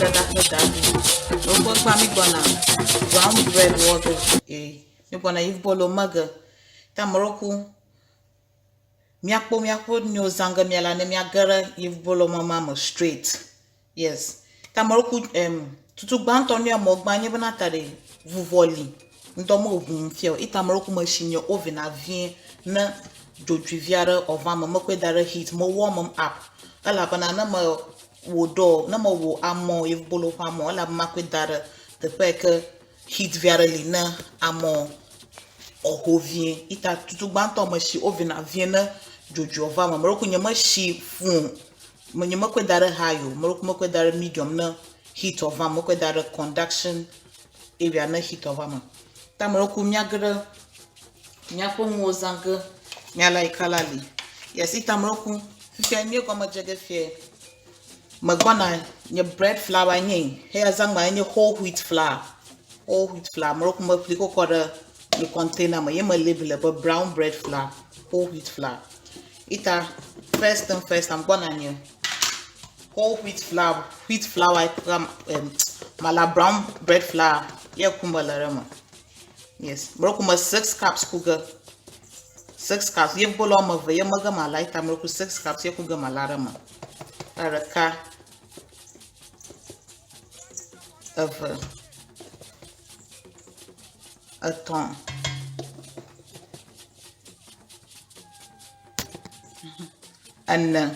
dada ƒe da ɖi. Woƒe gbã mi gbɔna brown bread wɔ ge ee mi gbɔna yevubolo me ge. Ta ame ɖewo ku miakpɔ miaƒe nuwo zã ge miala ne miage ɖe yevubolo mama me straight. Yes. Ta ame ɖewo ku em tutu gbãtɔ nu ya mɔ gbã nye bena ta ɖe vuvɔ li ŋdɔ me ʋum fia o. Ita ame ɖewo ku me shi nye oven vie ne dzodzoe vi aɖe ɔva me mekɔe da ɖe heat me warm up elabena ne me wò ɖɔ ne mewɔ amɔ yevubolo ƒe amɔ elabe makɔe da ɖe teƒe yi ke heat vi aɖe li ne amɔ ɔho vie. Ita tutu gbãtɔ mesi oven vie ne dzodzoe va eme. Meɖo ku nye mesi fũ o. Nye mekɔe da ɖe high o. Meɖo ku mekɔe da ɖe medium ne heat va eme. Mekɔe da ɖe conduction area ne heat va eme. Ta meɖo ku míage ɖe míaƒe nuwo zã ge míala yi kala li. Yes, ita meɖo ku fifia míegɔme dze ge fie. Megbɔna nye bread flour nye heya zãgba nye whole wheat flour. Whole wheat flour. Meɖo ku meƒli kɔ kɔ ɖe nye container me ye me label be brown bread flour, whole wheat flour. Ita first thing first, I'm gonna nye whole wheat flour, wheat flour um, mala brown bread flour. Ye kumbe le ɖe me. Yes, meɖo ku me 6 cups ku ge. 6 cups. Ye bolo ame eve ye mege mala ita meɖo ku 6 cups ye ku ge mala ɖe me. Ta ɖeka, eve, etɔ̃, ene,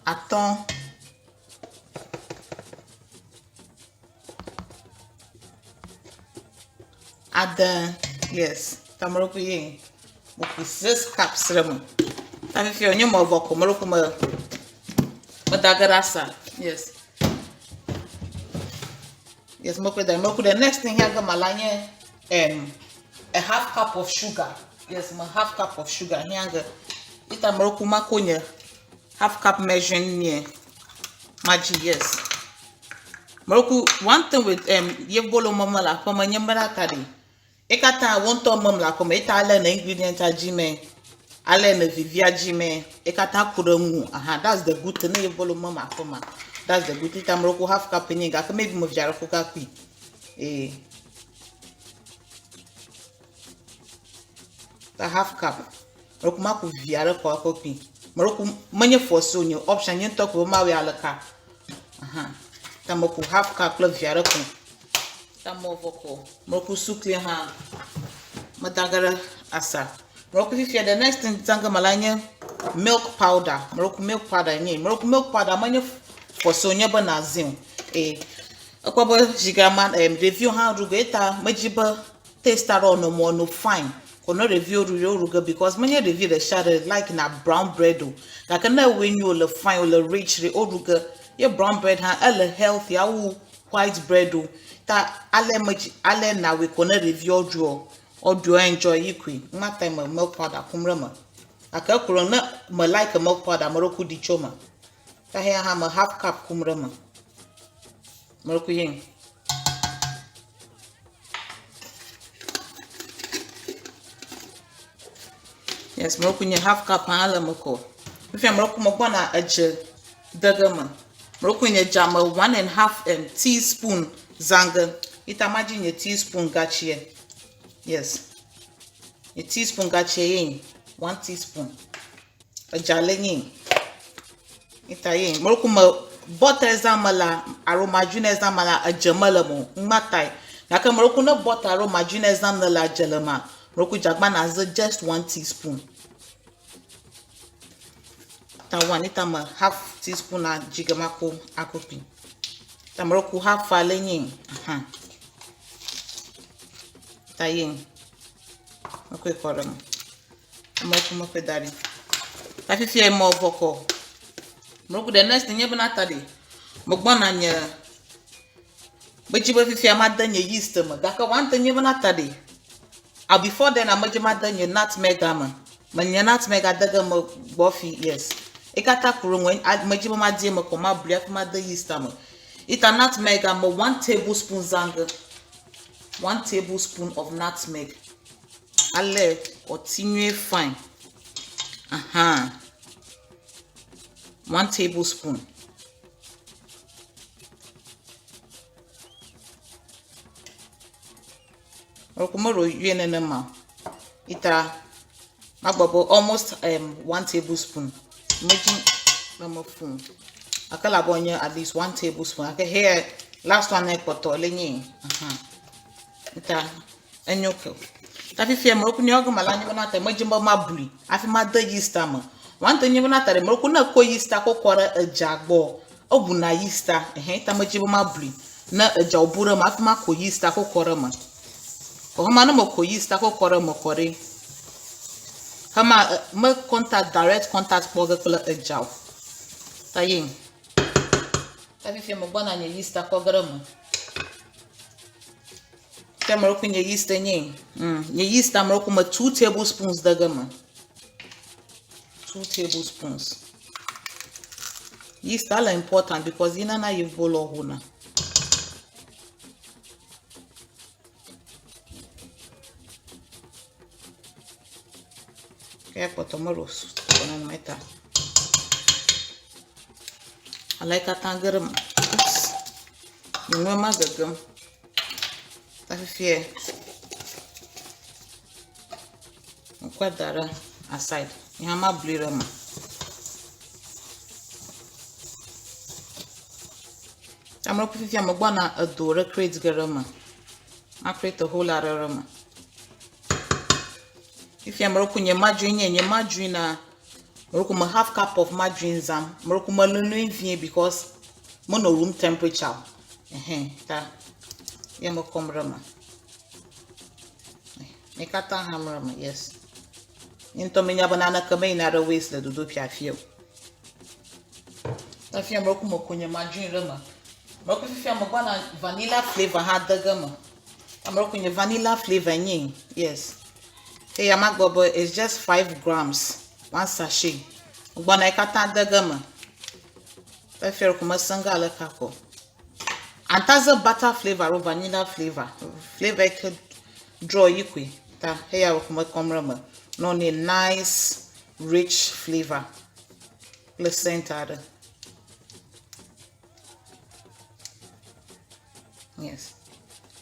atɔ̃, ade. Yes, tameɖokui ye. Meku 6 cups ɖe eme. Ta fifia wònye mevɔ ko meɖokui me meda ge ɖe asa. Yes. Yes, mekɔe da ɖi. Meku the next thing hiã ge mala nye um, a half cup of sugar. Yes, me half cup of sugar hiã ge. Ita meɖokui mako nye half cup measuring nye madzi. Yes. Meɖokui one thing with um, yevubolo meme le aƒeme nye bena ta ɖi. Ye katã wo ŋutɔ mem le aƒeme. Ye ta ale ne ingredient dzi me, ale ne vivia dzi me, ye katã ku ɖe ŋu. Aha, that's the good thing. Ne yevubolo mem aƒemea, that's the good thing. Ta meɖokui half cup nye gake maybe me via ɖe kuka kui. Ee. Ta half cup. Meɖokui maku via ɖe kɔ akɔ kui. Meɖokui menye force o nye option nye ŋutɔ ko be mawɔe aleka. Aha. Ta meku half cup kple via ɖe ko. Ta mevɔ ko. Meku sukli hã meda ge ɖe asa. Meku fifia the next thing zã ge mala nye milk powder. Meku milk powder nye. Meku milk powder menye force o nye be nazĩ o. Ee. Ekpɔ be zi gama em ɖeviwo hã ɖu ge eta medzi be taste aɖe wònɔ me wònɔ fine. Ko ne ɖeviwo ɖu yewo ɖu ge because menye ɖevi ɖe sia ɖe like na brown bread o. Gake ne ewɔe nyuie wòle fine wòle rich ɖe woɖu ge. Ye brown bread hã ele healthy awu white bread o. Ta ale medzi ale nawɔe ko ne ɖeviwo ɖuɔ woɖuɔ enjoy yi koe. Ŋma tae me milk powder kum ɖe eme. Gake eklo ne me like milk powder meɖo ku ɖi tso eme. Ta heya hã me half cup kum ɖe eme. Meɖo ku ye. Yes, meɖo ku nye half cup hã le eme kɔ. Fifia meɖo ku megbɔna edze de ge me. Meɖo ku nye dza me 1.5 teaspoon zã ge. Ita madzi nye teaspoon gatsie. Yes. Nye teaspoon gatsie ye 1 teaspoon. Edza le nye. Ita ye. Meɖo ku me butter zã me la alo margarine zã me la edze mele me o. Ŋma tae. Gake meɖo ku ne butter alo margarine zã me la dze le mea, meɖo ku dzagba naze just 1 teaspoon. Ta one ita me half teaspoon na dzi ge mako akokui. Ta meɖo ku half ale nye. Aha. Ta ye. Mekɔe kɔ ɖe me. Meɖo ku mekɔe da ɖi. Ta fifia mɔ vɔ kɔ. Meɖo ku the next thing nye bena ta ɖi. Megbɔna nye medzi be fifia made nye yeast me. Gake one thing nye bena ta ɖi. Ah, before then amedzi made nye nutmeg me. Menye nutmeg ade ge me gbɔ fi. Yes. Ye katã ku ɖe ŋu. Medzi be madi eme kɔ mabli hafi made yeast me. Ita nutmeg me 1 tablespoon zã ge. 1 tablespoon of nutmeg. Ale wòti nyuie fine. Aha. One tablespoon. Meɖo meɖo yɔe nenema o. Ita magblɔ be almost um, one tablespoon. Medzi be mefu o. Gake ele abe wònye at least one tablespoon. Gake here last one ne kpɔtɔ le nye. Aha. Ita enyo ke. Ta fifia meɖo ne gama la nye bena ta medzi be mablui hafi made yeast-a me. One thing nye bena ta ɖe meɖo ne ekɔ yeast-a kɔ kɔ ɖe edza gbɔ Eʋuna yeast-a, ɛhɛ, ta medzi be mablui. Ne edza wòbu ɖe eme hafi mako yeast-a kɔ kɔ ɖe eme. Vɔ hema ne meko yeast-a kɔ kɔ ɖe eme kɔ ɖi, hema me contact, direct contact kpɔ ge kple edza o. Ta ye. Ta fifia megbɔna nye yeast-a kɔ ge ɖe eme. Ke ame ɖokui nye yeast nye. Mm, nye yeast ame ɖokui me two tablespoons de ge me. Two tablespoons. Yeast le important because yi nana yevuwo lɔ hona. Ke kpɔtɔ meɖo nenema ta. Ale katã ge ɖe eme. Oops. Nue ma gegem. Ta fifia ŋkɔe da ɖe aside. Nye hã mablui ɖe eme. Ame ɖe fifia megbɔna edo ɖe crate ge ɖe eme. Ma create hole aɖe ɖe eme. Fifia ame ɖe ku nye margarine nye nye margarine na ame ɖe ku me half cup of margarine zam. Ame ɖe ku meloloe vie because menɔ room temperature o. Ɛhɛn ta ye mekɔm ɖe eme. Mi katã ham ɖe eme yes. Nye ŋutɔ menya be naneke meyina ɖe waste le dzodoƒea fia o. Fifia meku meko nye margarine ɖe eme. Meku fifia megbɔna vanilla flavour hã de ge eme. Ameku nye vanilla flavour nye yes. Eya magblɔ be it's just 5 grams one sachet. Megbɔna ye katã de ge eme. Fifia ko mesẽ ge ale kako. Antaze butter flavor alo vanilla flavor. Flavor yi ke draw yi koe. Ta eya ko mekɔm ɖe eme. Ne wònye nice rich flavor kple scent aɖe. Yes.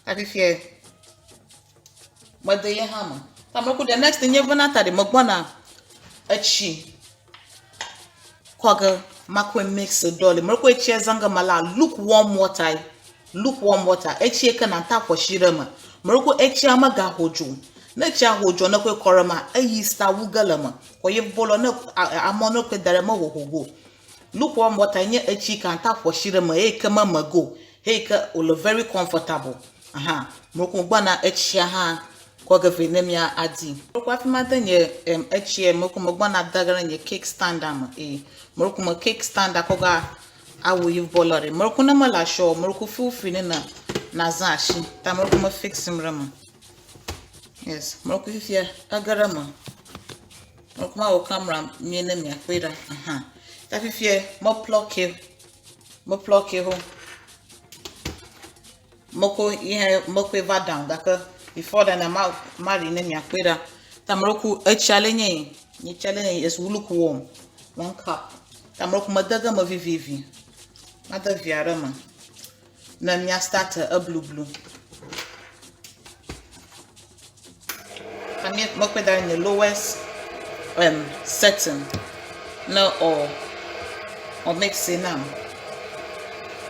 Ta fifia mede ye hã me. Ta meku the next thing nye bena ta ɖe megbɔna etsi kɔ ge makɔe mix dɔ le. Mekɔ etsia zã ge mala lukewarm water yi. Lukewarm water. Etsi ke nata ƒo tsi ɖe eme. Mekɔ etsia megaho dzo. Ne etsia ho dzo ne kɔe kɔ ɖe emea, eyi sta wu ge le eme. Kɔ yevubolɔ ne amewo ne kɔe da ɖe eme hoho go. Lukewarm water nye etsi ke ata ƒo tsi ɖe eme eye ke meme go. Eye ke wòle very comfortable. Aha. Mekɔ gbɔna etsia hã kɔ ge vɛ ne mía adi. Mekɔ hafi made nye em etsia mekɔ megbɔna da ge ɖe nye cake stand me eye mekɔ me cake stand kɔ ga awu yevubolɔ ɖe. Mekɔ ne mele asi o mekɔ feel free ne nazã asi ta mekɔ me fixim ɖe eme. Yes, mekɔ fifia ege ɖe eme. Mekɔ mawɔ camera nyuie ne miakpɔe ɖa. Aha. Ta fifia me plɔki me plɔki ho. Mekɔ ihe mekɔe va down gake before then ma mari ne miakpɔe ɖa. Ta mekɔ etsia le nye nye tsia le nye is lukewarm one cup. Ta mekɔ mede ge me vivivi. Made via ɖe me ne mia start eblublu. Ta mi mekɔe da ɖe nye lowest um, setting ne ɔ ɔ mix nam.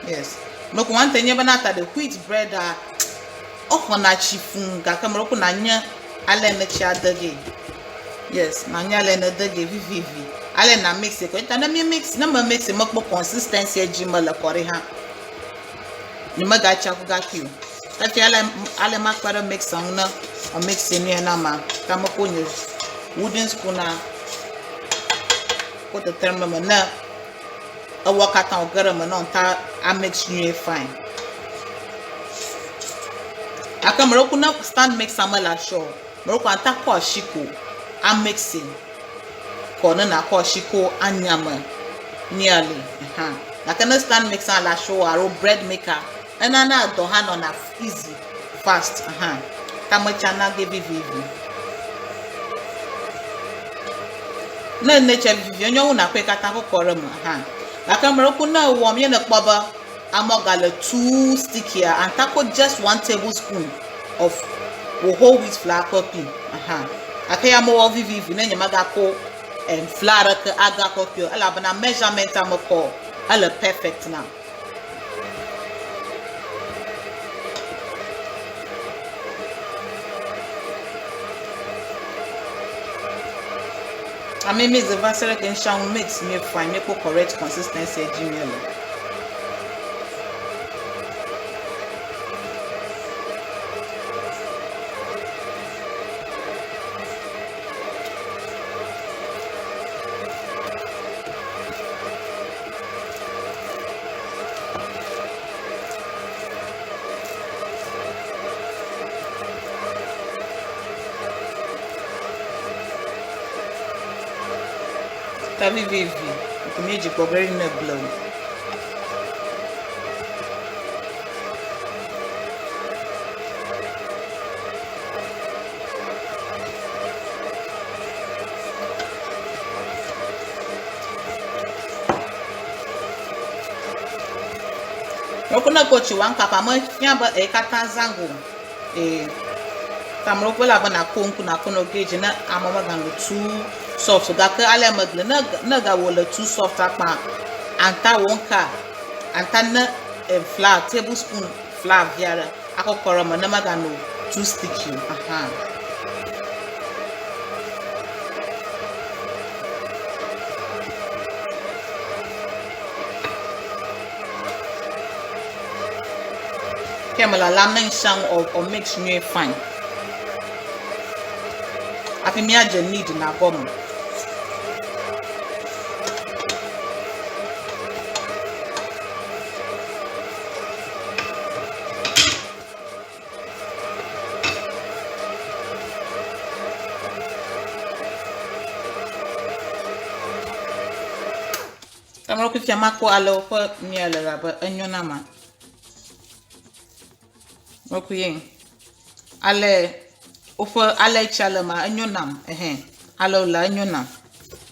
Yes. Mekɔ one thing nye bena ta ɖe wheat bread a exɔna tsi fũu gake mekɔ nanye ale ne tsia de ge. Yes, nanye ale ne de ge vivivi. Ale na mix kɔ. Ta ne mi mix ne me mix mekpɔ consistency dzi mele kɔ ɖi hã. Nye megatsi aku gakui o. Hafi ale ale makpe ɖe mixer ŋu ne ɔ mix nue na ma. Ta mekɔ nye wooden spoon a kɔ tetem ɖe eme ne ewɔ katã wòge ɖe eme ne wòta amix nyuie fine. Gake meɖewo ku ne stand mixer mele asi o, meɖewo ku ata kɔ asi ko amixi kɔ ne nakɔ asi ko anyame nearly. Aha. Gake ne stand mixer le asi o alo bread maker, enana dɔ hã nɔna easy fast. Aha. Ta metsana ge vivivi. Ne ene tse vivi enyo wu nakɔe katã kɔ kɔ ɖe eme hã. Gake ame ɖe ku ne ewɔm ye nekpɔ be amɔ gale too sticky anta ko just one tablespoon of wò whole wheat flour kɔ kpi. Aha. Gake ya mewɔ vivivi ne nyemegako em, flour aɖeke agakɔ kpi o elabena measurement a mekɔ ele perfect nam. Ame mix va se ɖe ke ŋsha ŋu mix nyuie fine míekpɔ correct consistency dzi míele. Ta vivivi, ŋku míedzi kpɔ be ne ble o. Mekpɔ ne kɔ tsi one cup ame fia be eyi katã zã go. Ee. Ta amewo kpɔe la be nàko ŋku nàko no gauge ne ame meganɔ too soft o. Gake ale megblɔe ne ne gawɔ le too soft akpa anta wò ŋka anta ne e flour tablespoon flour vi aɖe akɔ kɔ ɖe eme ne meganɔ too sticky o. Ahan. Ke me lalam ne ŋsha ŋu or, or mix nyuie fine. Hafi míadze knead na gɔme. Ame fifia makpɔ ale woƒe nua le abe enyo na ma. Mekui ale woƒe ale tsia le ma enyo nam ehɛ ale wole enyo nam.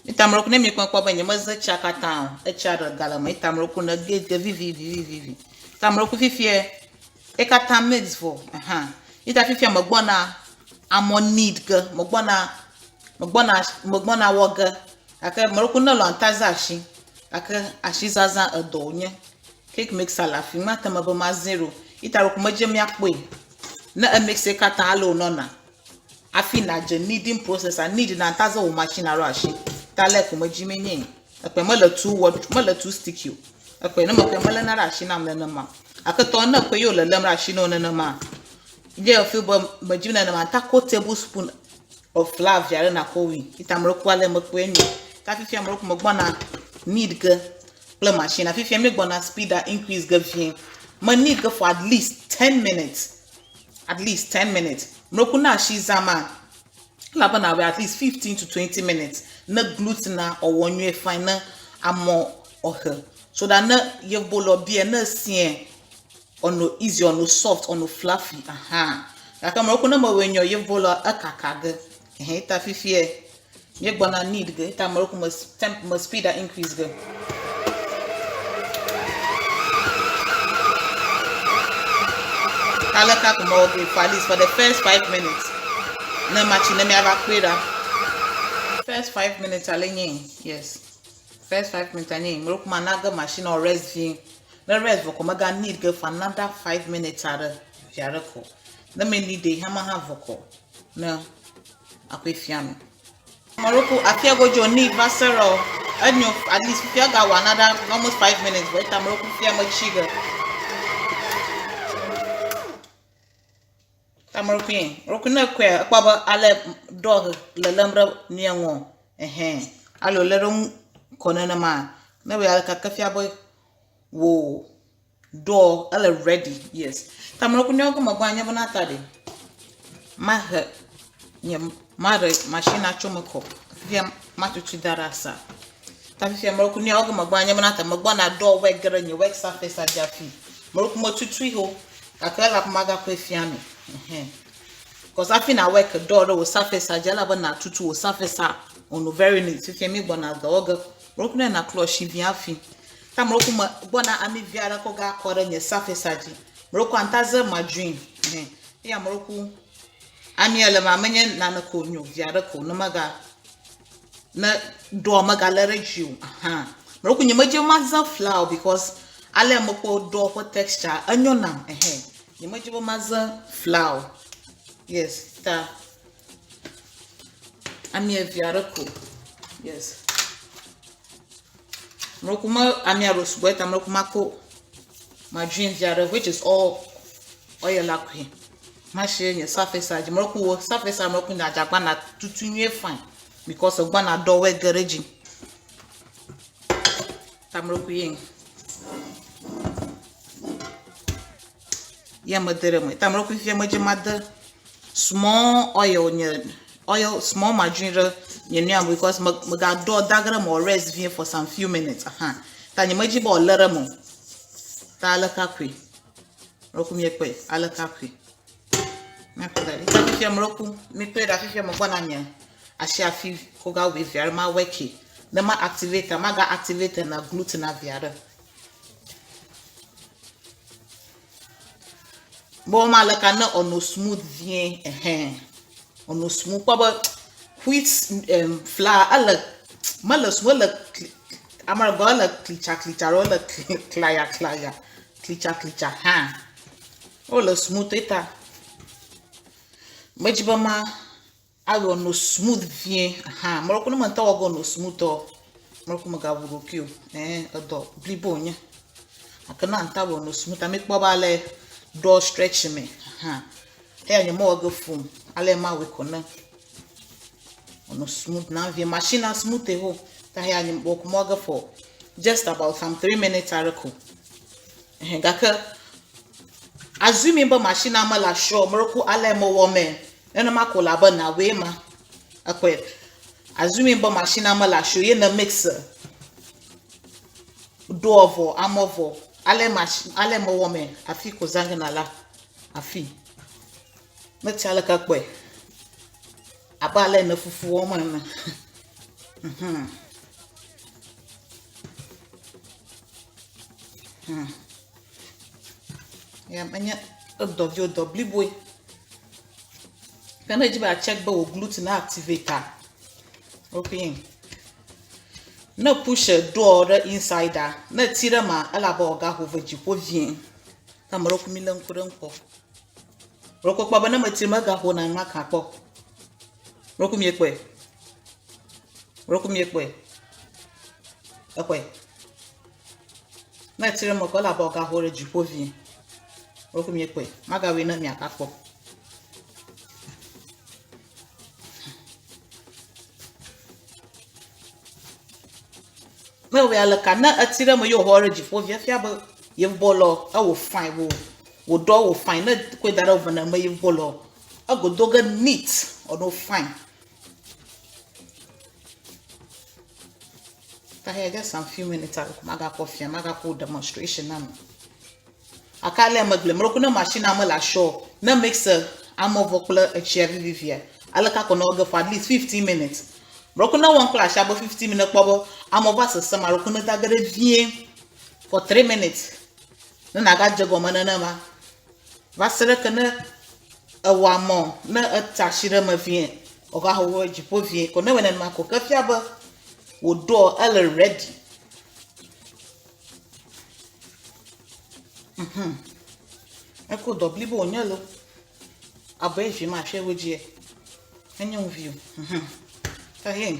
Ita mlɔku ne miekpɔ kpɔ be nyemeze tsia katã o etsia ɖe ga le me ita mlɔku ne ge ge vivivivivi. Ta mlɔku fifia ye katã mix vɔ ehã. Ita fifia megbɔna amɔ need ge megbɔna megbɔna megbɔna wɔ ge gake mlɔku ne lɔ ŋta za asi gake asi zazã edɔ wonye. Cake mixer le afi ma te me be mazĩ ɖo. Ita ɖo ko medze míakpɔe. Ne emixe katã ale wònɔna. Hafi nàdze kneading process a knead na ŋta ze wò machine alo asi. Ta le ko medzi menye. Ekpɛ mele too what mele too sticky o. Ekpɛ ne mekpɛ meléna ɖe asi nam nenema. Gake tɔ ne ekpɛ ye wòle lém ɖe asi na wò nenema, ye feel be medzi nenema ŋta ko tablespoon of flour vi aɖe nàkɔ wui. Ita ame ɖe ko ale mekpɔe nyo. Ta fifia ame ɖe ko megbɔna knead ge kple machine. Fifia míegbɔna speed a increase ge vie. Me knead ge for at least 10 minutes. At least 10 minutes. Mlɔku na asi zã ma, elabena awɔe at least 15 to 20 minutes ne gluten na ɔwɔ nyuie fine ne amɔ ɔhe so that ne yevubolɔ bia ne esie ɔno easy ɔno soft ɔno fluffy aha. Gake mlɔku ne mewɔe nyuie yevubolɔ ekaka ge. Ehe ta fifia míegbɔna knead ge ta mlɔku me temp me speed a increase ge. Aleka ko mewɔ ge for at least for the first 5 minutes. Ne matsi ne míava kpɔe ɖa. First 5 minutes ale nye yes. First 5 minutes anye mlɔku mana ge machine or rest vie. Ne rest vɔ ko mega knead ge for another 5 minutes aɖe vi aɖe ko. Ne me knead de hama hã vɔ ko ne aƒe fia nu. Morocco afia godzo ni va se ɖe enyo at least fifia gawɔ another almost 5 minutes but eta Morocco fia metsi ge. Ta Morocco ye Morocco ne kɔe ekpɔ be ale ɖɔ lelem ɖe nua ŋu ɛhɛn alo lé ɖe ŋu kɔ nenema ne wɔ ale kake fia be wò ɖɔ ele ready yes. Ta Morocco ne gɔme gbɔ anye be na ta ɖe mahe nye maɖe machine tso me kɔ fifia matutu da ɖe asa. Ta fifia Morocco ne gɔme gbɔ anye be na ta megbɔ na ɖɔ work ge ɖe nye work surface dzi hafi. Morocco metutui ho gake ele abe magakɔe fia mi. Ɛhɛn. Cause hafi na work ɖɔ ɖe wò surface dzi ele be natutu wò surface. Ono very neat. Fifia mi gbɔna dɔ wɔ ge. Mlɔku ne naklɔ shi vi hafi. Ta mlɔku me gbɔna ami vi aɖe kɔ ga kɔ ɖe nye surface dzi. Mlɔku antaze margarine. Ɛhɛn. Eya mlɔku amia le ma menye nane ko nyo vi aɖe ko ne mega ne ɖɔ megalé ɖe dzi o. Ahan. Mlɔku nye medze mazã flour because ale mekpɔ ɖɔ ƒe texture enyo nam. Ɛhɛn. Nye medze be mazã flour. Yes. Ta Ami evea aɖe ko. Yes. Mlɔku me amia ɖo sugbɔ eya ta mlɔku mako madrin vi aɖe which is all oil la koe. Masi ɖe nye surface dzi. Mlɔku wo surface mlɔku nya dzagba na tutu nyuie fine because egbana ɖɔwoe ge ɖe edzi. Ta mlɔku ye. Ye mede ɖe eme. Ta mlɔku fifia medze made small oil nye oil small margarine ɖe nye nua me because me megaɖɔ da ge ɖe eme wòa rest vie for some few minutes ahan. Ta nye medzi be wòalé ɖe eme o. Ta aleke koe. Mlɔku miekpɔe aleke koe. Míakpɔe da ɖi. Ta fifia mlɔku mikpɔe ɖa fifia megbɔna nye asi afi ko gawɔe via ɖe mawɔe ke. Ne ma activate maga activate na gluten avia ɖe. Be wɔma aleke ne ɔno smooth vie ɛhɛn. Ɔno smooth kpɔ be wheat em flour ele mele smooth ele kli ame ɖe gblɔ ele klitsaklitsa alo ele klayaklaya klitsaklitsa hã. Wole smooth eta medzi be ma Awɔ no smooth vie hã. Mlɔku ne ŋutɔ wɔ ge no smooth ɔ, mlɔku megaʋu ɖokui o. Ɛɛ edɔ blibo wònye. Gake ne ŋutɔ wɔ no smooth ame kpɔ be ale ɖɔ stretch me hã. Eya nye mewɔ ge fuu o. Ale mawɔe ko ne wònɔ smooth nam vie. Machine smooth ho. Ta eya nye mewɔ ge for just about some three minutes aɖe ko. Ɛhɛn gake assuming be machine mele asiwò o, mlɔku ale mewɔ mee. Nenema ko le abe nɔawoe ma. Ekpɔe. Assuming be machine mele asiwò ye ne mix ɖoa vɔ, amɔ vɔ, ale machine, ale mewɔ me afi ko zã ge nala afi. Metsi aleke kpɔe. Abe ale ne fufu wɔm ene. Mhm. Hmm. Ya menye edɔ vi o, dɔ bliboe. Ke ne edzi be yeacheck be wò glute ne activate a, okay. Ne push door ɖe inside a, ne etsi ɖe emea, ele abe wòagaho ve dziƒo vie. Ke ame ɖewo mi lé ŋku ɖe eŋu kpɔ. Ɖeko kpɔ be ne metsi megahona maka kpɔ. Ɖeko miekpɔe. Ɖeko miekpɔe. Ekpɔe. Ne etsi ɖe eme kɔ ele abe wògaho ɖe dziƒo vie. Ɖeko miekpɔe. Magawɔe ne miakpɔ. Ne ewɔe aleka ne etsi ɖe eme ye wòxɔ ɖe dziƒo vie efia be yevubɔlɔ ewɔ fine wò wòɖɔ wò fine ne ekɔe da ɖe ʋe me yevubɔlɔ egodo ge neat or fine. Ta here just some few minutes ago magakɔ fia magakɔ demonstration na mi. Aka ale megblẽ mlɔku ne machine me le asiwò ne mix amɔvɔ kple etsia vivivia aleke akɔ ne wɔ ge for at least 15 minutes. Mlɔku ne wɔm kple asia be 15 minutes kpɔ be amɔvɔa sesẽm alo ku ne da ge ɖe vie for 3 minutes ne nagadze gɔme nenema va se ɖe ke ne ewɔ amɔ ne etsa asi ɖe eme vie wòva ho dziƒo vie ko ne wɔe nenema ko ke fia be wòɖɔ ele ready. Mhm. Eko dɔ blibo wònye lo. Abe vi ma afi wo dzie. Enye ŋuvi o. Mhm. Ta he.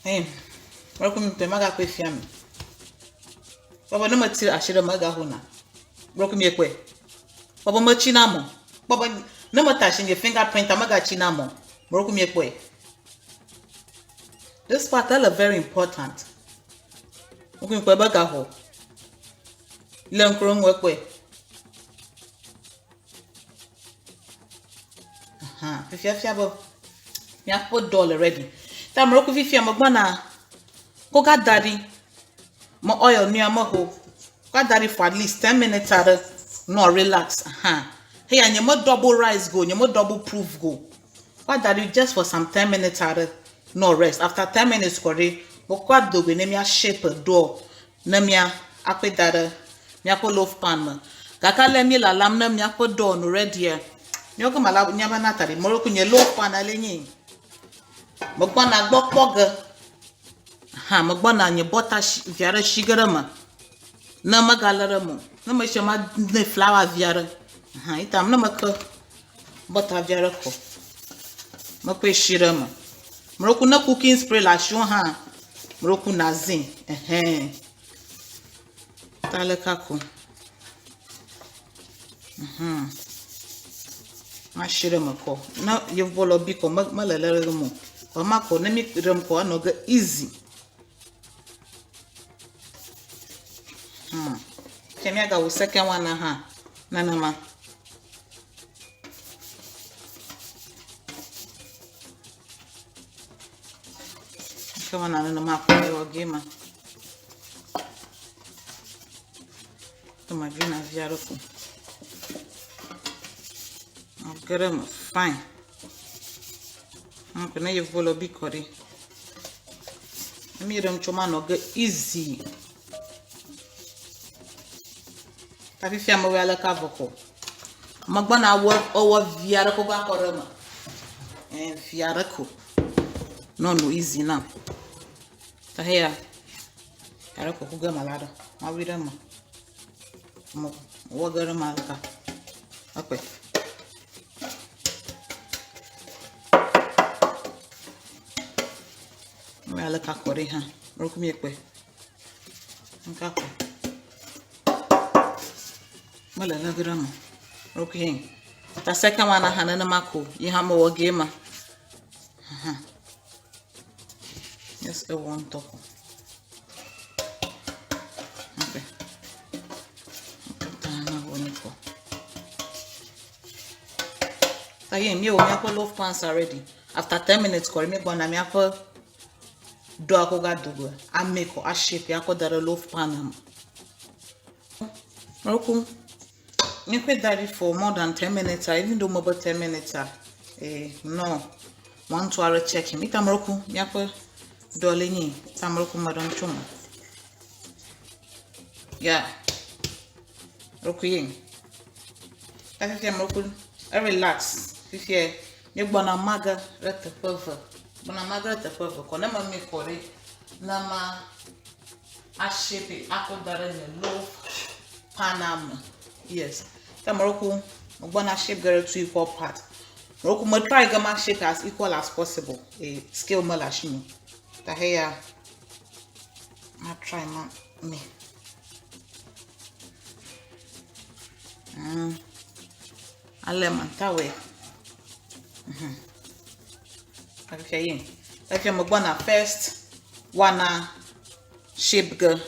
He. Mekɔ mi pe magakɔe fia mi. Kpɔ be ne metsi asi ɖe megahona. Gblɔ mi ekpɔe. Kpɔ be metsi na mɔ. Kpɔ be ne meta asi nye fingerprint megatsi na mɔ. Gblɔ mi ekpɔe. This part ele very important. Gblɔ mi kpɔe be gaho. Le ŋkro ŋu ekpɔe. Aha, fifia fia be míaƒe dɔ le ready. Ta mlɔku fifia megbɔna ko gada ɖi. Me oil nua meho. Gada ɖi for at least 10 minutes aɖe nɔ relax. Aha. Heya nye me double rice go, nye me double proof go. Woada ɖi just for some ten minutes aɖe nɔ rest. After ten minutes kɔ ɖi, mekɔ adogoe ne mía shape doa ne mía akɔe da ɖe míaƒe loaf pan me. Gake ale mí lalam ne míaƒe doa nu readya, míawo ke mala nya be na ta ɖi mɔɖo ku nye loaf pan ale nyi. Megbɔna gbɔ kpɔ ge. Hã megbɔna nye bɔta vi aɖe shi ge ɖe eme ne megalé ɖe eme o. Ne meshi ma ne flawa vi aɖe. Hã ita ne meke bɔta vi aɖe kɔ. Mekɔe shi ɖe eme. Mɖoku ne cooking spray le asiwò hã, mɖoku nazĩ. Ɛhɛn. Ta leka ko. Mhm. Mashi ɖe eme kɔ. Ne yevubɔlɔ bi kɔ mele lé ɖe eme o. Kɔ ma kɔ ne mi ɖem kɔ enɔ ge easy. Hmm. Ke míagawu second one hã nenema. Second one nenema kɔ ewɔ ge ma. Tomadzina vi aɖe ko. Ge ɖe eme fine. Ŋkɔ ne yevuwo le bi kɔ ɖi. Ne mi ɖem tso manɔ ge easy. Ta fifia mewɔe aleke avɔ ko. Megbɔna wɔ ewɔ vi aɖe ko va kɔ ɖe eme. Ɛ vi aɖe ko. Nɔ nu easy nam. Ta heya aɖe ko ku ge mala ɖe. Mawui ɖe eme. Mo wɔ ge ɖe eme aleka. Ekpɔe. Me aleka kɔ ɖi hã. Mɔɖo mi ekpɔe. Ŋka kɔ. Mele lé ge ɖe eme. Mɔɖo hɛn. Ta second one hã nenema ko yi hã mewɔ ge ma. Hã. Yes, ewɔ ŋutɔ ko. Okay. Katã na wɔ ni kɔ. Ta ye míewɔ míaƒe loaf pans already. After 10 minutes kɔ mi gbɔna míaƒe doa ko ga do go. Ame kɔ ashape ya kɔ da ɖe loaf pan me. Roku. Míaƒe da ɖi for more than 10 minutes, even though mebe 10 minutes, eh, no. One to hour check him. Ita mroku míaƒe doa le nyi. Ta mroku me ɖem tso me. Yeah. Roku ye. Ta fifia mroku e relax. Fifia míegbɔna mage ɖe teƒe eve. Gbɔna mage ɖe teƒe eve kɔ ne me mi kɔ ɖi ne ma ashape akɔ da ɖe nye loaf pana me. Yes. Ta mroku megbɔna shape ge ɖe two equal part. Mroku me try ge ma shape as equal as possible. E scale me le asinye. Ta heya ma try ma me. Ale mantawɔe. Mhm. Fifia ye. Fifia megbɔna first wana shape ge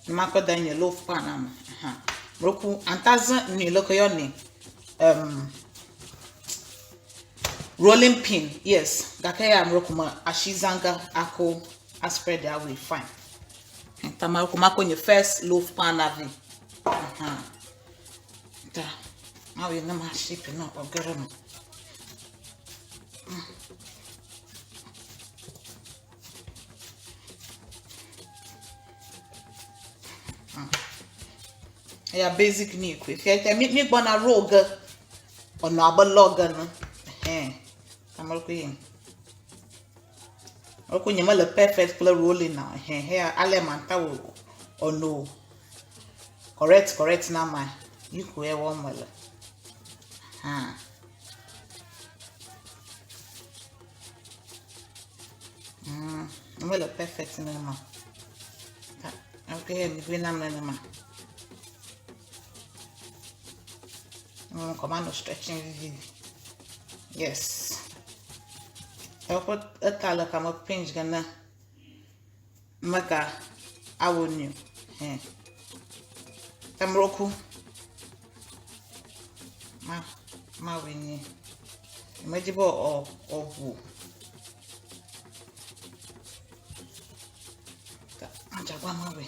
makɔ da nye loaf pan me. Aha. Mroku antaze nui leke yɔ nɛ. Rolling pin. Yes. Gake ya mroku me asi zanga ako a spread that way fine. Ta mroku makɔ nye first loaf pan avi. Aha. Ta mawe ne ma shape no ogere me. Ya basic ni ko. Fia ta mi mi gbɔna roll ge. Ɔnɔ abe lɔ ge ne. Ɛhɛn. Amaloku ye. Ɔku nye mele perfect kple rolling na. Ɛhɛn. Heya ale manta wo ɔno. Correct correct na ma. Yi ko ye wɔ mele. Ha. Mele perfect nenema. Okay, mi gbe nam nenema. Commando stretching vivi. Yes. Eƒe eta le kame pinch gana. Mega awo new. He. Tamroku. Ma ma wini. Medzi be ɔ ɔʋu. Adzagba ma wɛ.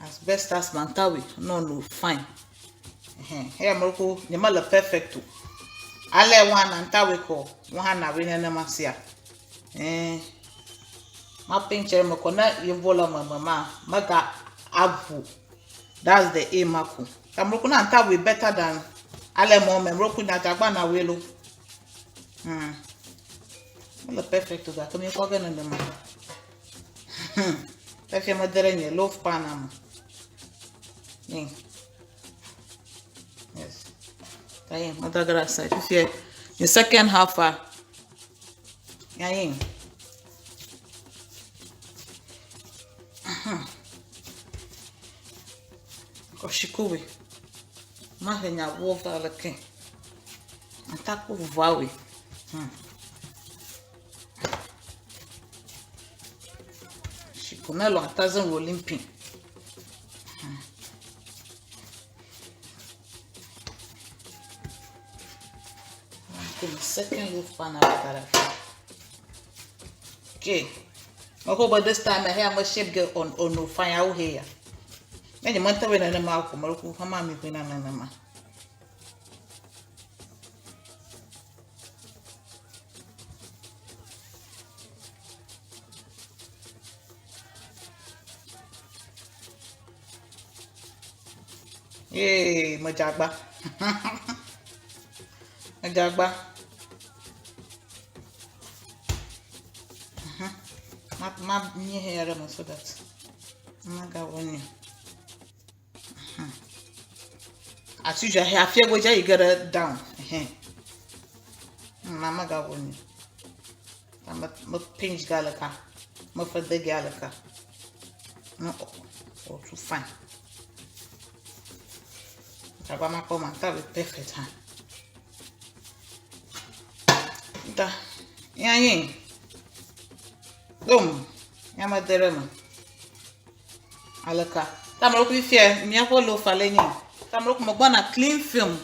As best as mantawe. No no fine. Ehe. Eya mroku nye mele perfect o. Ale wa na nta we ko wa ha na we nenema sia. Eh. Ma pinch me ko na yevo le me me ma mega avu. That's the aim aku. Tamroku na nta we better than ale mo me mroku na jagba na we lo. Mele perfect o gake míekpɔ ge nenema. Fefie mede ɖe nye loaf pan me. Ni. Yes. Tayi, mede ge ɖe aside. Fifie, nye second half a. Yayi. Kɔshikowe. Mahe nya ʋuwo va leke. Atakpo vovoawoe. Shiko ne lɔ ataze rolling pin. Second loaf pan out Okay. I hope by this time I have my shape get on on no fire out here. Ne nye mɔntɔ bɛ nenema ko mɔlɔku hama mi ƒe na nenema. Yee, medze agba. Medze agba. Ma ma nye he ɖe me so that magawɔ nɛ. As usual, he afia go you get it down. Mama ga woni. Ma ma pinch galaka. Ma fa de galaka. No, oh, too fine. Taba ma ko ma ta be perfect ha. Da. Ya yin. Boom. Ya ma dere ma. Aleka. Tamro ku fie miaƒe loaf ale nyi. Tamro ku megbɔna cling film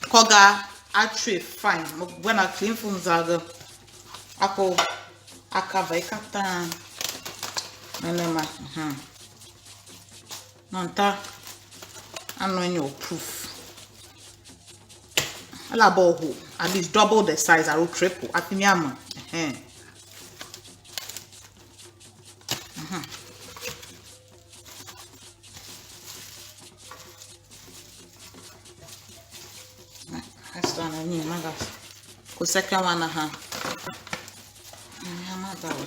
kɔga atsoe fine. Megbɔna cling film zã ge ako akava yi katã nenema. Nɔnta anɔ anyi o proof. Ele abe wòho at least double the size alo triple hafi míame. Next one I need maga. Ko second one ha. Ya maga we.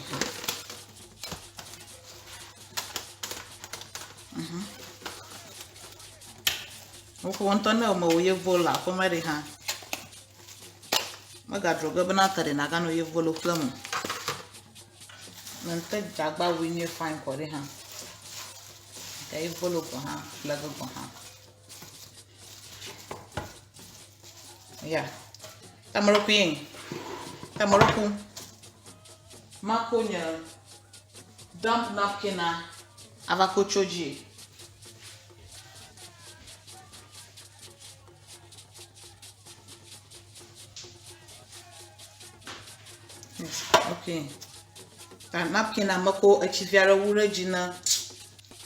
Woko ŋutɔ ne wòme wò yevuwo le aƒeme ɖi hã, megadro ge bena te ɖe nàganɔ yevuwo le ƒlem o. Ne ŋte dzagba wui nyuie fine kɔ ɖi hã. Ke yevuwo le gɔ̃ hã ƒle ge gɔ̃ hã. Ya. Tameɖokui ye. Tameɖoku. Mako nye damp napkin a ava ko tso dzi. Yes, okay. Ta napkin a meko etsi vi aɖe wu ɖe dzi ne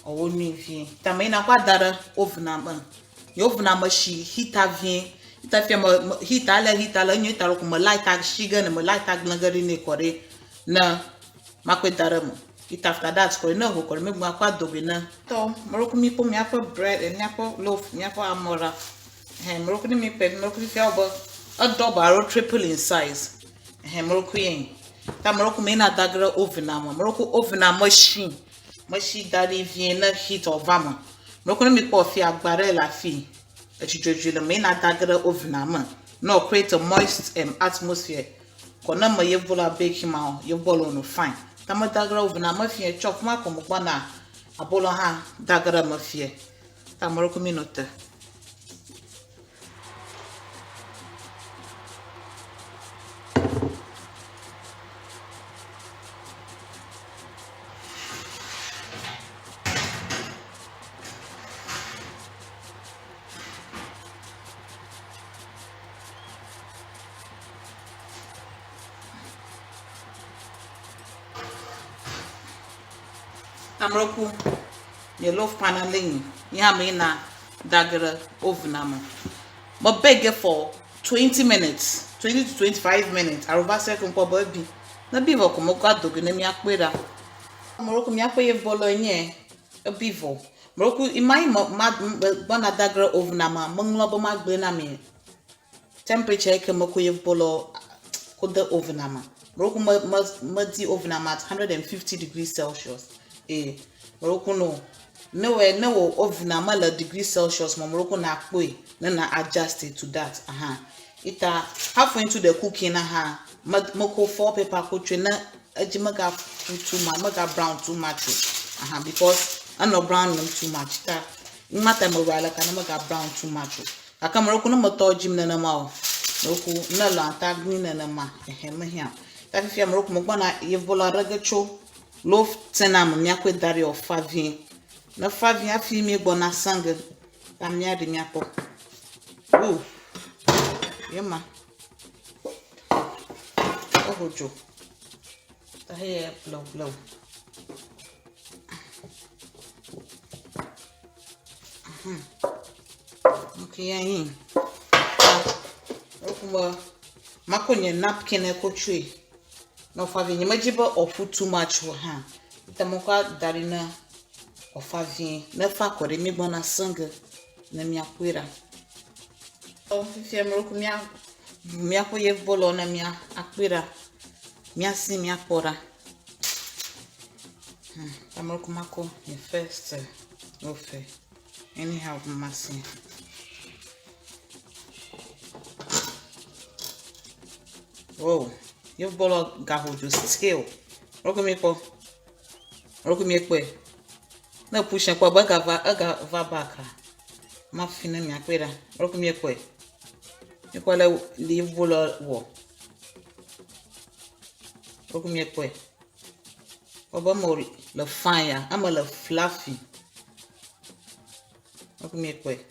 ɔwɔ nyui vie. Ta me yina kɔ ada ɖe oven a me. Ye oven a me shi heater vie. Heater fia me heater ale heater le enyo heater ɖe ko me light shi ge ne me light gblẽ ge ɖi nɛ kɔ ɖi ne makɔe da ɖe eme. It after that kɔ ɖi ne ho kɔ ɖi megbe akɔ adogoe ne. Tɔ meɖoku mi kpɔ miaƒe bread miaƒe loaf miaƒe amɔɖa. Hɛn meɖoku ne mi kpɛ meɖoku fifia wɔ be edouble alo triple in size. Hɛn meɖoku ye. Ta meɖoku me yina da ge ɖe oven a me. Meɖoku oven a me shi. Me shi da ɖi vie ne heat ɔva me. Meɖoku ne mi kpɔ fi agba ɖe le afi. Etsi dzodzoe le me yina da ge ɖe oven a me. Ne wò create a moist atmosphere. Kɔ ne me yevu la bake ma o, yevu le no fine. Ta me da ge ɖe oven a me fie tsɔ fima ko me gbɔna abolo hã da ge ɖe me fie. Ta meɖoku mi no te. Tameɖoku nye loaf pan le nyi ye hã me yina da ge ɖe oven a me. Me bake for 20 minutes. 20 to 25 minutes alo va se ke ŋkpɔ be ebi. Ne ebi vɔ ko mekɔ adogoe ne míakpɔe ɖa. Ameɖewo míaƒe yevubɔlɔ nye ebi vɔ. Meɖewo ima yi me ma gbɔna da ge ɖe oven-a mea, meŋlɔ be magblɔe na mi temperature yi ke mekɔ yevubɔlɔ kɔ de oven-a me. Meɖewo me me medi oven-a me at 150 degrees Celsius. Ee, meɖewo no ne wɔe ne wò oven-a mele degree Celsius me meɖewo nakpɔe ne na adjust it to that. Aha. Ita halfway into the cooking aha me mekɔ foil paper kɔ tsoe ne edzi megafu too much, mega brown too much o. Aha because enɔ brown nem too much. Ta numa ta mewɔe aleka ne mega brown too much o. Gake meɖewo ne metɔ dzim nenema o. Meɖewo ne lɔ atagbi nenema ehe mehiã o. Ta fifia meɖewo megbɔna yevubɔlɔ aɖe ge tso loaf tin-a me míakɔe da ɖi wòafa vie. Ne fa vie hafi míegbɔna sẽ ge. Ta míaɖi míakpɔ. Ooh, ye ma. Eho dzo. Ta heye blewu blewu. Ok, ya yi. Ta woku makɔ nye napkin kɔ tsoe. Ne wòfa vie. Nyemedzi be wòaƒu too much o hã. Ta mekɔ da ɖi ne wòafa vie. Ne fa kɔ ɖi míegbɔna sẽ ge ne míakpɔe ɖa. Fifia meɖo mía míaƒe yevubɔlɔ ne mía akpɔe ɖa. Míasi míakpɔ ɖa. Ta meɖo makɔ nye first ofe. Anyhow masi. Wow, yevubɔlɔ gaho dzo still. Meɖo míekpɔ. Meɖo míekpɔe. Ne push kpɔ be egava egava back a. Mafi ne miakpɔe ɖa. Meɖo míekpɔe. Míekpɔ ale yevubɔlɔ wɔ. Meɖo míekpɔe. Kpɔ be eme le fine ya, eme le fluffy. Meɖo míekpɔe.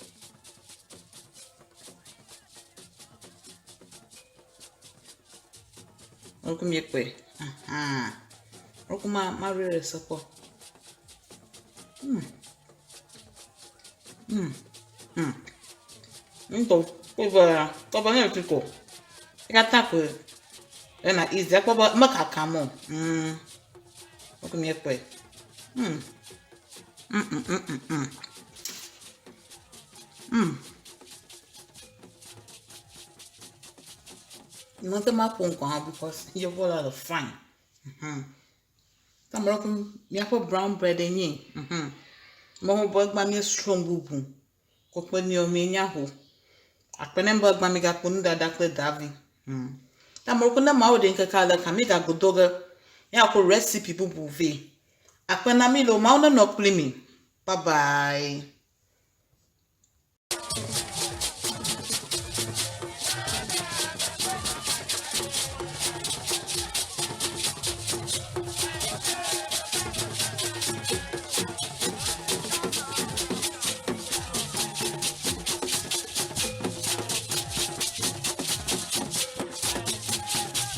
Meɖo míekpɔe. Aha. Meɖo ma ma ɖoe ɖe se kpɔ. Ŋutɔ kpɔ be kpɔ be ne tu ko. Katã koe ena easy. Ekpɔ be mekakam o. Meɖo míekpɔe. Mete maƒo ŋkɔ hã because yevubɔlɔ le fine. Ta meɖo míaƒe brown bread nye. Mehu be egbea míesrɔ̃ bubu. Kɔkpe miawo mienya ho. Akpe ne be egbea migakpɔ nuɖaɖa kple davi. Ta meɖo ne Mawu ɖe ŋkeke aleka mígagodo ge míakɔ recipe bubu vɛ. Akpe na mí loo Mawu nenɔ kpli mi. Bye bye.